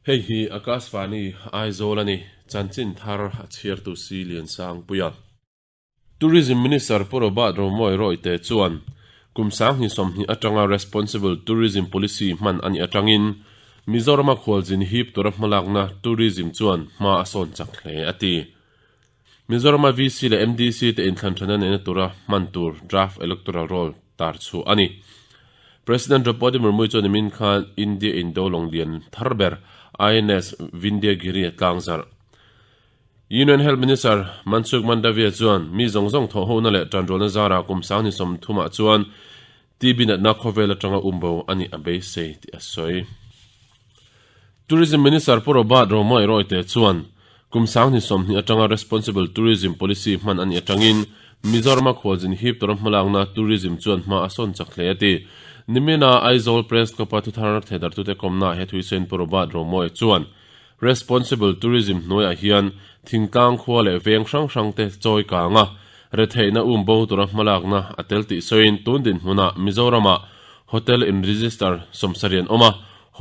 Hei hi Akashvani Aizawl a ni, chanchin thar a chhiartu si Liansangpuia. Tourism Minister Pu Robert Romawia Rawite chuan kum 2020 atanga Responsible Tourism Policy hman a nih atangin Mizorama khualzin hip tura hmalakna tourism chuan hma a sawn chak hle a ti. Mizorama VC leh MDC te inthlan thana neihna tura hman tur draft electoral roll tar chhuah a ni. President Draupadi Murmu chuan nimin khan India indo lawng lian thar ber INS Vindhyagiri a tlangzarh. Union Health Minister Mansukh Mandaviya chuan mi zawng zawng thawhhona leh tanrualna zarah kum 2030 ah chuan TB natna khawvel atanga umbo a nih a beisei tih a sawi. Tourism Minister Pu Robert Romawia Rawite chuan kum 2020 atanga Responsible Tourism Policy hman a nih atangin Mizorama khualzin hip tura hmalakna tourism chuan hma a sawn chak hle a ti. Nimina Aizawl Press Club-a thuthar thehdarhtute kawmnaah he thuisawiin Pu Robert Romawia chuan Responsible Tourism hnuaiah hian thingtlang khua leh veng hrang hrangte chawi kang a, retheihna um bo tura hmalakna a tel tih sawiin tun dinhmunah Mizoramah Hotel in register 70 an awm a,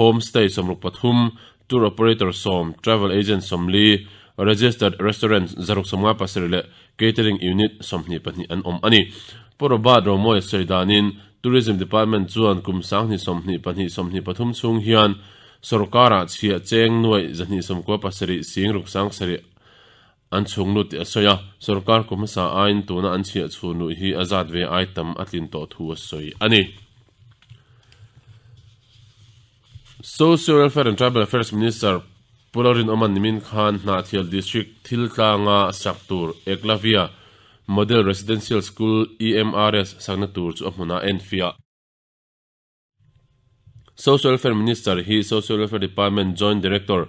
Home Stay 63, Tour Operator 10, Travel Agent 40, Registered Restaurant 657 leh Catering Unit 22 an awm a ni. Pu Robert Romawia sawi danin Tourism Department chuan kum 2022, 23 chhung hian Sorkar-ah chhiah cheng nuaih 297 sing ruk sang sarih an chhung lut tih a sawi a, sorkar kum hmasa aiin tuna an chhiah chhun luh hi a zat ve ai tam a tlin tawh thu a sawi a ni. Social Welfare and Tribal Affairs Minister Pu Lalrinawman nimin khan Hnahthial District thiltlanga sak tur Eklavya Model Residential School, EMRS, sakna tur chu a hmunah a enfiah. Social Welfare Minister hi Social Welfare Department Joint Director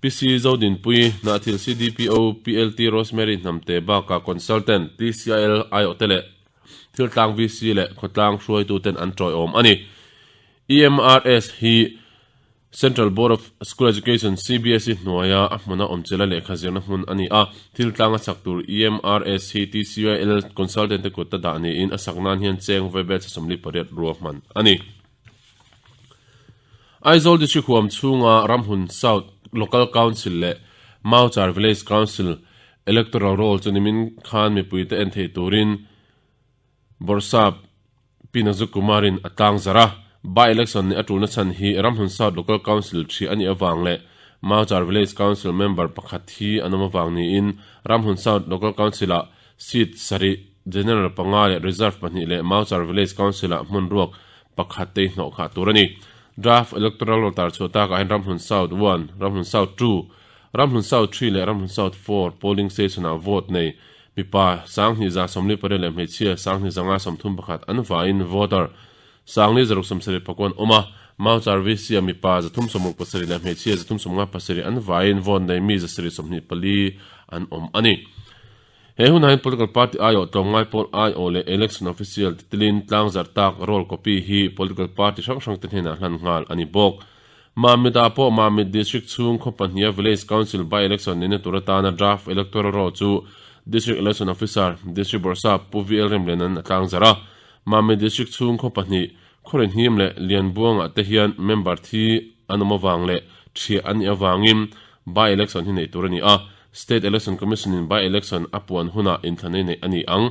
PC Zodinpui, Hnathil CDPO PLT Rosemary Hnamte bakah Consultant TCIL aiawhte leh Thiltlang VC leh khawtlang hruaituten an tawiawm a ni. EMRS hi Central Board of School Education, CBSE, hnuaia a hmuna awmchela lehkha zirna hmun a ni a. Thil tlanga sak tur EMRS hi TCIL consultant te kut ta dah niin a sak nan hian cheng vaibel 48 ruahman a ni. Aizawl District huam chhunga Ramhun South Local Council leh Mauchar Village Council Electoral Roll chu nimin khan mipuite en theih turin Bawrhsap Pi Nazuk Kumar-in a tlang zarh a, by-election nih a tulna chhan hi Ramhun South Local Council ṭhi a nih avang leh Mauchar Village Council member pakhat hi an awm avang niin Ramhun South Local Council-ah seat sarih, General panga leh Reserve pahnih leh Mauchar Village Council-ah hmun ruak pakhat te hnawh khah tur a ni. Draft Electoral Roll tar chhuah takah hian Ramhun South one, Ramhun South two, Ramhun South three leh Ramhun South four polling station-ah vote nei Mipa 2840 leh hmeichhia 2531 an vaiin voter 4674 an awm a, Mauchar VC-a mipa 367 leh hmeichhia 357 an vaiin vote nei mi 724 an awm a ni. He hunah hian political party aiawh tlawmngai pawl aiawh leh election official te tilin tlangzarh tak roll copy hi political party hrang hrang te hnenah hlan nghal a ni bawk. Mamit-ah pawh Mamit District chhung khaw pahniha Village Council by-election nihna tur atana draft electoral roll chu District Election Officer, District Bawrhsap Pu VL Remlianan a tlangzarh a. Mamit District chhung khaw pahnih, Khawrihnim leh Lianbuangah te hian member thi an awm avang leh ṭhiah an nih avangin by-election hi neih tur a ni a. State Election Commission-in by-election a puan hunah inthlanei neih a ni ang.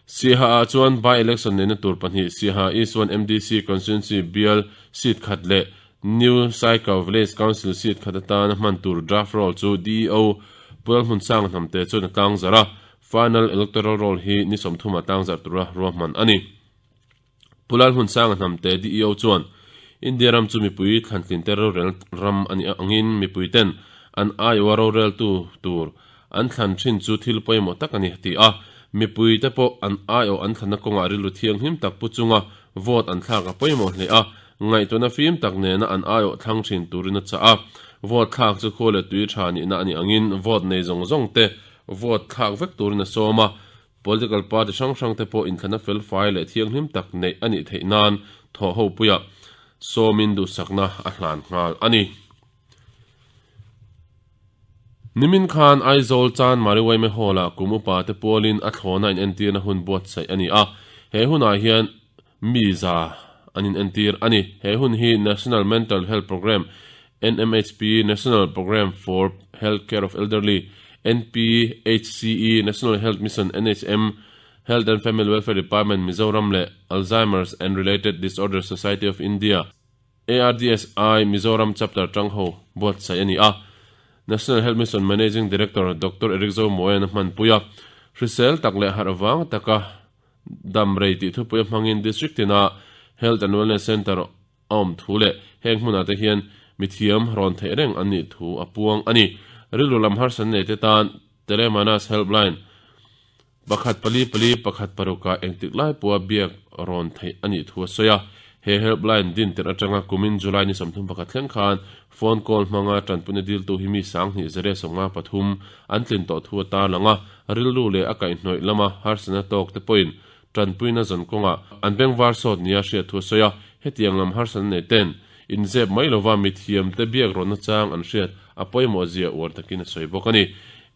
Siaha ah chuan by-election neihna tur pahnih Siaha East 1 MDC Constituency bial seat khat leh New Saikau Village Council seat khat atana hman tur draft roll chu DEO Pual Hmunsanga Hnamte chuan a tlangzarh a, final electoral roll hi ni 30 ah tlangzarh tura ruahman a ni. Pulal Hmunsanga Hnamte DEO chuan India ram chu mipui thlantlinte rorel ram a nih angin mipuiten an aiawha roreltu tur An thlan thin chu thil pawimawh tak a ni, a ti a. Mipuite pawh an aiawh an thlanna kawngah rilru thianghlim tak pu chunga vote an thlak a pawimawh hle a, ngaihtuahna fim tak nena an aiawh thlang thin turin a chah a. Vote thlak chu khua leh tui tha nihna a nih angin vote nei zawng zawng te vote thlak vek turin a sawm a. Political party hrang hrang te pawh inthlanna felfai leh thianghlim tak neih a nih theih nan thawhhopuiah sawmin duhsakna a hlan nghal a ni. Nimin khan Aizawl Chan Mariwaime Hall-ah kum upa te pualin a thlawna inentirna hun buatsaih a ni a, he hunah hian mi za an inentir a ni. He hun hi National Mental Health Programme, NMHP, National Programme for Health Care of Elderly, NPHCE, National Health Mission, NHM, Health and Family Welfare Department, Mizoram leh Alzheimer's and Related Disorders Society of India, ARDSI, Mizoram Chapter tang ho buatsaih a ni a. National Health Mission Managing Director Doctor Eric Zomuaian a hmanpui a, hrisel tak leh harh vang taka dam rei tih thupui a hmangin District tina Health and Wellness Centre a awm thu leh heng hmunah te hian mithiam rawn theih reng an nih thu a puang a ni. Rilru lam harsatna nei te tan Telemanas Helpline pakhat pali pali pakhat parukah engtik lai pawha biak rawn theih a nih thu a sawi a. He helpline din tirh atanga kumin July ni 31 thleng khan phone call hmanga tanpuina diltu hi mi sanghnih zere 53 an tlin tawh thu a tarlang a, rilru leh a kaihhnawih lama harsatna tawk te pawhin Tanpuina zawn kawngah an bengvar sawt nia hriat thu a sawi a, hetiang lam harsatna nei ten inzep mai lova mithiamte biak rawhna chang an hriat a pawimawh zia uar takin a sawi bawk a ni.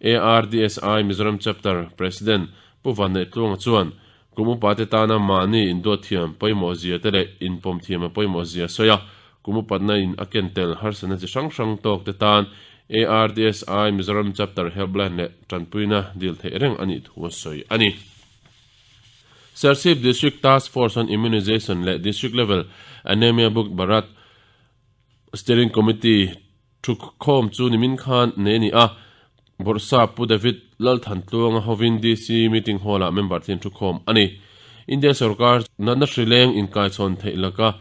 ARDSI Mizoram Chapter President Pu Vanneih Tluanga chuan kum upate tana mahni induat thiam pawimawh zia te leh inpawm thiam a pawimawh zia a sawi a, kum upatna in a ken tel harsatna chi hrang hrang tawk te tan ARDSI Mizoram Chapter Helpline leh tanpuina dil theih reng a nih thu a sawi a ni. Serchhip District Task Force on Immunization leh District Level Anaemia Mukt Bharat Steering Committee thukhawm chu nimin khan nei a ni a, Bawrhsap Pu David Lalthantluanga hovin DC Meeting Hall-ah member te an thukhawm a ni. India sorkar natna hrileng inkaichhawn theih laka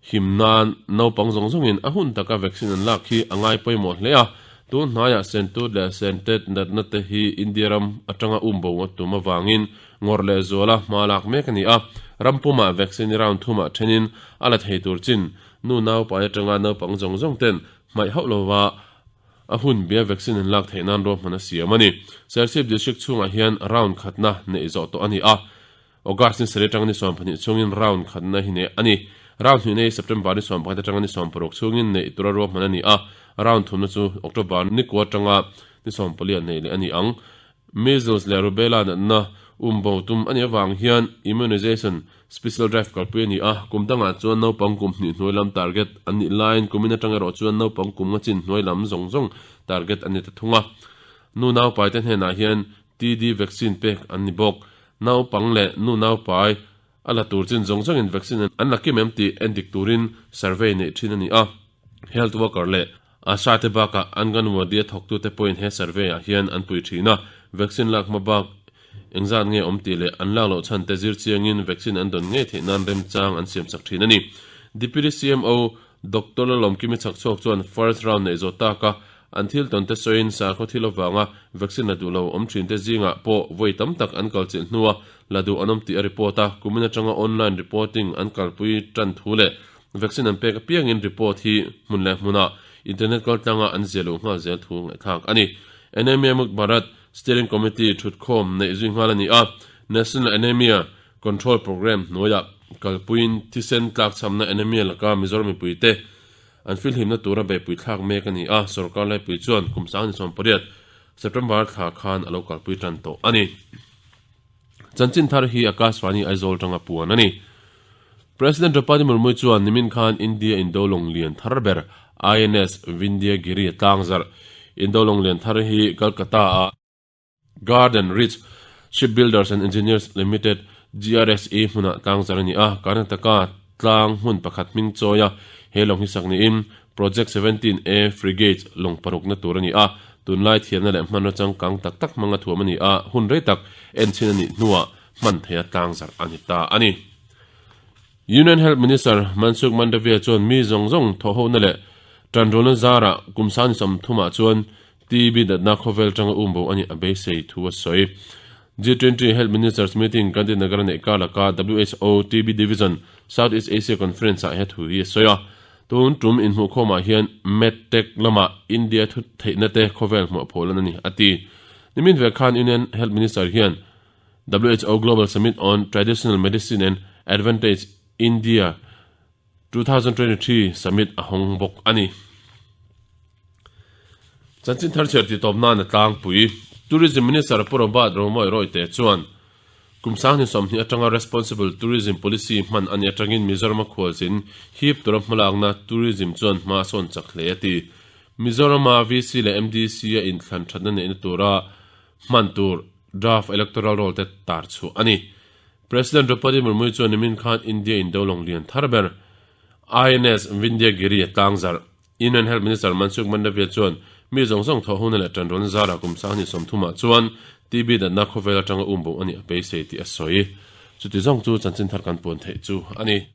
Him nan naupang zawng zawngin a hun taka vaccine an lak hi a ngai pawimawh hle a, tun hnaiah sentut leh sentet natna te hi India ram atanga umbo a tum avangin ngawrh leh zuala hma lak mek a ni a, ram pumah vaccine round thumah thenin a la thei tur chin nu naupai atanga naupang zawng zawng ten hmaih hauh lova a hun bia vaccine an lak theih nan ruahman a siam a ni. Serchhip District chhungah hian round khatna neih zawh tawh a ni a. August ni sarih atanga ni 12 chhungin round khatna hi neih a ni. Round hnihna hi September ni 11 atanga ni 16 chhungin neih tura ruahman a ni a, round thumna chu October ni kua atanga ni 14 ah neih leh a ni ang. Measles leh Rubella natna umbo tum a nih avang hian Immunization Special Drive kalpui a ni a, kum dangah chuan naupang kum hnih hnuai lam target an nih laiin kumin atang erawh chuan naupang kum nga chin hnuai lam zawng zawng target a ni ta thung a. Nu naupaite hnenah hian TD vaccine pek an ni bawk. Naupang leh nu naupai a la tur chin zawng zawngin vaccine an la kim em tih endik turin survey neih thin a ni a. Health worker leh ASHA te bakah Anganwadi a thawktute pawhin he survey ah hian an pui thin a. Vaccine lak hma bak engzat nge awm tih leh an lak loh chhan te zir chiangin vaccine an dawn ngei theih nan remchang an siamsak thin a ni. Deputy CMO Doctor Lalawmkimi Chhakchhuak chuan first round neih zawh taka an thil tawn te sawiin sakhaw thil avanga vaccine la duh lo awm thin te zingah pawh vawi tam tak an kal chilh hnua la duh an awm tih a report a, kumin atanga online reporting an kalpui tan thu leh vaccine an pek apiangin report hi hmun leh hmunah internet kaltlanga an ziah luh nghal zel thu ngaihthlak a ni. Anaemia Mukt Bharat Steering Committee thutkhawm neih zui nghal a ni a, National Anaemia Control Programme hnuaiah kalpuiin thisen tlakchhamna anemia laka Mizoram mipuite an filhimna tura beihpui thlak mek a ni a, sorkar laipui chuan kum 2008 September thla khan a lo kalpui tan tawh a ni. Chanchin thar hi Akashvani Aizawl tanga puan a ni. President Draupadi Murmu chuan nimin khan India Indo lawng lian thar ber INS Vindhyagiri a tlangzarh. Indo lawng lian thar hi Calcutta-a Garden Reach Shipbuilders and Engineers Limited, GRSE, hmunah tlangzar a ni a, Karnataka tlang hmun pakhat hming chawia he lawng hi sak niin Project 17A Frigate lawng parukna tur a ni a, tunlai thiamna leh hmanraw changkang tak tak hmanga thuam a ni a, hun rei tak enchhin a nih hnuah hman theia tlangzar a ni ta a ni. Union Health Minister Mansukh Mandaviya chuan mi zawng zawng thawhhona leh tanrualna zarah kum sangni 30 ah chuan TB natna khawvel tanga umbo a nih a beisei thu a sawi. G20 Health Ministers Meeting Gandhinagar a neih kar laka WHO TB Division South East Asia Conference ah he thu hi a sawi a. Tun tum inhmuhkhawmah hian MedTech lamah India thu theihna te khawvel hmuh a phaw lan a ni, a ti. Nimin ve khan Union Health Minister hian WHO Global Summit on Traditional Medicine and Advantage India 2023 Summit a hawng bawk a ni. Chanchin thar chhiar tih tawp nan a tlangpui. Tourism Minister Pu Robert Romawia Rawite chuan Kum 2020 atanga Responsible Tourism Policy hman a nih atangin Mizorama khualzin hip tura hmalakna tourism chuan hma a sawn chak hle a ti. Mizorama VC leh MDC a inthlan thatna neihna tura hman tur draft electoral roll te tar chhuah a ni. President Draupadi Murmu chuan nimin khan India indolawng lian thar ber INS Vindhyagiri a tlangzarh. Union Health Minister Mansukh Mandaviya chuan mi zawng zawng thawh huna leh ṭanrawn zara kum 2030 ah chuan TB natna khawvel aṭanga umbo a nih a beisei tih a sawi. Chuti zawng chu chanchin thar kan puan theih chu a ni.